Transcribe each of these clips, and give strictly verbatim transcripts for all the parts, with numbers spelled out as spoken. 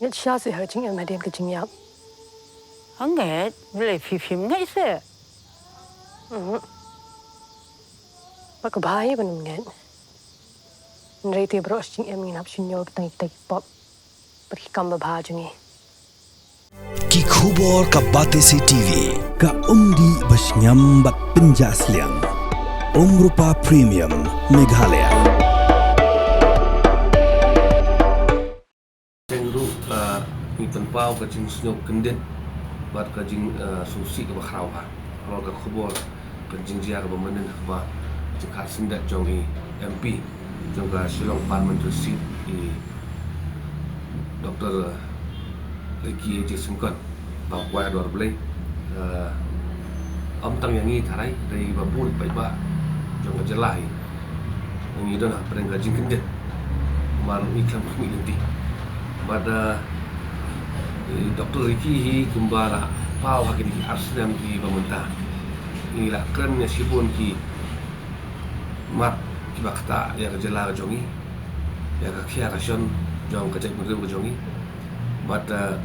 Ngeit shisha seh ha ka jingim hadien ka jingïap. Ngeit, balei phi phim ngeit seh? Mhm. Ba ka bha hi ban ym ngeit. Hynrei te baroh shi jingim ngin hap shu ñiew ki tang ki pop bad ki kam babha jong ngi. Ki khubor ka Batesi TV. Ka umdih ba shngiam bad pynjah sliang. Umrupa Premium Meghalaya. Teng ruh, ah, ngi pynpaw ka jingsngew kyndit bad ka jing, ah, sngewsih kaba khraw ha halor ka khubor ka jingjia kaba mynnin ha kaba jingkhah syndet jong i M P jong ka Shillong Parliamentary Seat, i Doctor Ricky A J Syngkon, ba kwah dor Blei. Eh, ym tang ïa ngi tharai, dei ba bun paidbah jong ka jylla hi. Ngi don ha pdeng ka jingkyndit. Mar ngi khlem khmih lynti. Bad, eh, i Doctor Ricky hi kumba la paw ha kine ki ar snem kiba mynta, ngi la kren ïa shibun ki mat kiba ktah ïa ka jylla ka jong ngi, ïa ka khia ka shon jong ka jaitbynriew ka jong ngi. Bad, eh,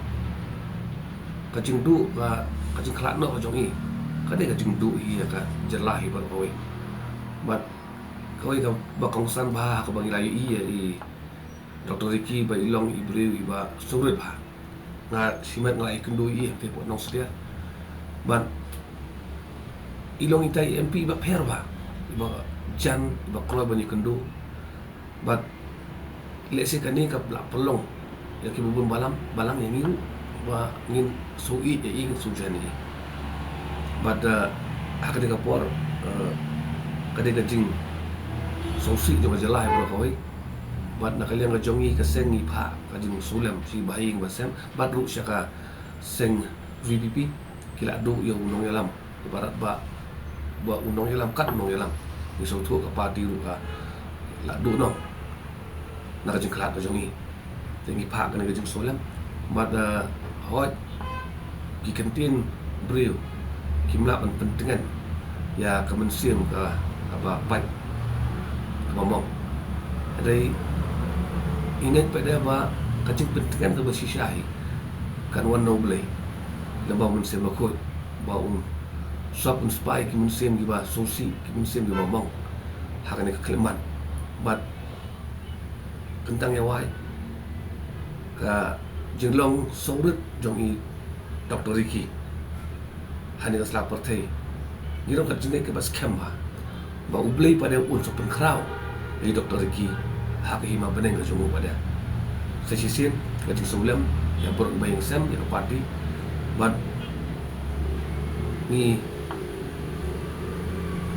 ka jingduh ka, ka jingkhlad noh ka jong ngi ka dei ka jingduh hi ïa ka jylla hi baroh kawei. Bad kawei kaba kongsan bha ha kaba ngi la ïohi ïa i Doctor Ricky ba i long i briew iba sngewrit bha. Nga shimet nga la ïakynduh ïa i hangtei hapoh Nongsdia. Bad i long itai i M P iba pher bha, iba jan, iba kloi ban ïakynduh. Bad lehse kane ka la pynlong ïa kiba bun balang, balang ïa ngi ruh ba ngin sngewsih ïa i, ngin sngewsih ïa i. Bad, eh, ha kane ka por, eh, ka dei ka jingsngewsih jong ka jylla hi baroh kawei. Bad na ka liang ka jong ngi ka seng ngi phah ka jingsngewlem sha i Bahaïing Basem bad ruh sha ka seng V P P, ki la duh ïa u nongïalam. Ibarat ba, ba u nongïalam kat u nongïalam. Ngi sngewthuh ka party ruh ka la duh noh na ka jingkhlad ka jong ngi. Te ngi phah kane ka jingsngewlem. Bad, eh, hooid ki kyntien briew kim lah ban pyntngen ïa ka mynsiem ka, kaba pait, kaba mong. Hynrei ngi ngeit pat de ba ka jingpyntngen kaba shisha hi kan wan na U Blei, lyngba U Mynsiem Bakhuid, ba un sop un spah ïa ki mynsiem kiba sngewsih, ki mynsiem kiba mong ha kane ka khyllipmat. Bad kyntang ïa wai ka jinglong sngewrit jong i Doctor Ricky ha kane ka sla pyrthei, ngi rung ka jingngeit kaba skhem bha ba U Blei pat de un sa pynkhraw ïa i Doctor Ricky ha ka hima bneng ka jong u pat de. Sa shisien ka jingsngewlem ïa baroh kiba ïeng sem ïa ka party. Bad ngi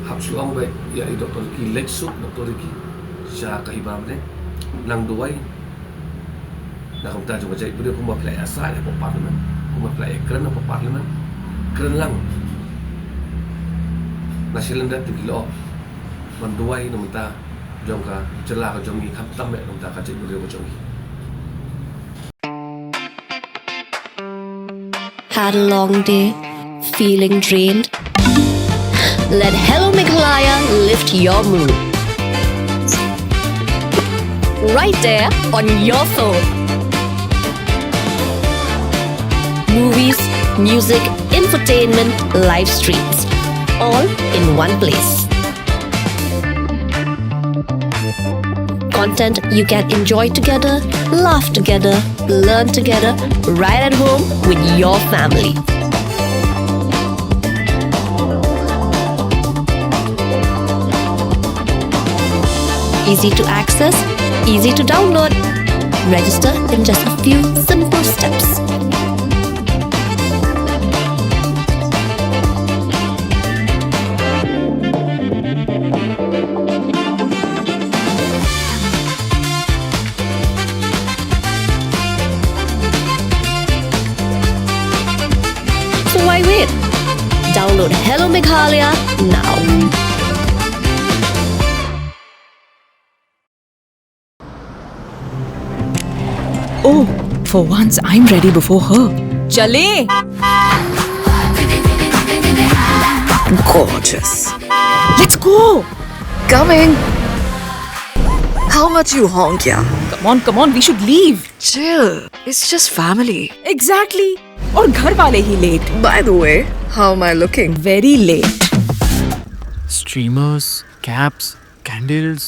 hap shu ong ba ïa i Doctor Ricky, leit suk Doctor Ricky sha ka hima bneng, nang duwai na ka bynta jong ka jaitbynriew, kumba phi la ïa sah hapoh Parliament, kumba phi la ïa kren hapoh Parliament, kren lang na shi lyndet jong ki lyoh ban duwai na ka bynta jong ka jylla ka jong ngi, khamtam eh na ka bynta ka jaitbynriew ka jong ngi. Had a long day? Feeling drained? Let Hello Meghalaya lift your mood. Right there on your phone. Movies, music, entertainment, live streams, all in one place. Content you can enjoy together, laugh together, learn together, right at home with your family. Easy to access, easy to download. Register in just a few simple steps. So why wait? Download Hello Meghalaya now. Oh, for once I'm ready before her. Chale! Gorgeous. Let's go! Coming! How much you honk, yeah? Come on, come on, we should leave. Chill. It's just family. Exactly. और घर वाले ही late. By the way, how am I looking? Very late. Streamers, caps, candles,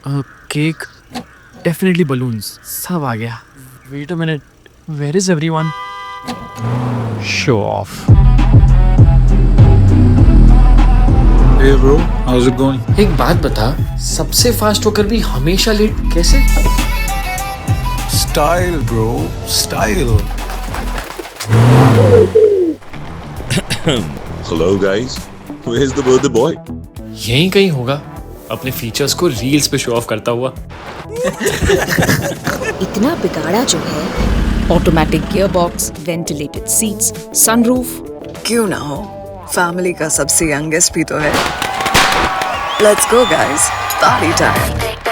a cake, definitely balloons. सब आ गया. Wait a minute, where is everyone? Show off. Hey bro, how's it going? एक बात बता, सबसे फास्ट होकर भी हमेशा लेट कैसे? Style, bro, style. Hello, guys. Where's the birthday boy? यहीं कहीं होगा, अपने फीचर्स को रील्स पे शो ऑफ करता हुआ. इतना बिगाड़ा जो है. Automatic gearbox, ventilated seats, sunroof. क्यों ना हो, फैमिली का सबसे यंगेस्ट भी तो है. Let's go, guys. Party time.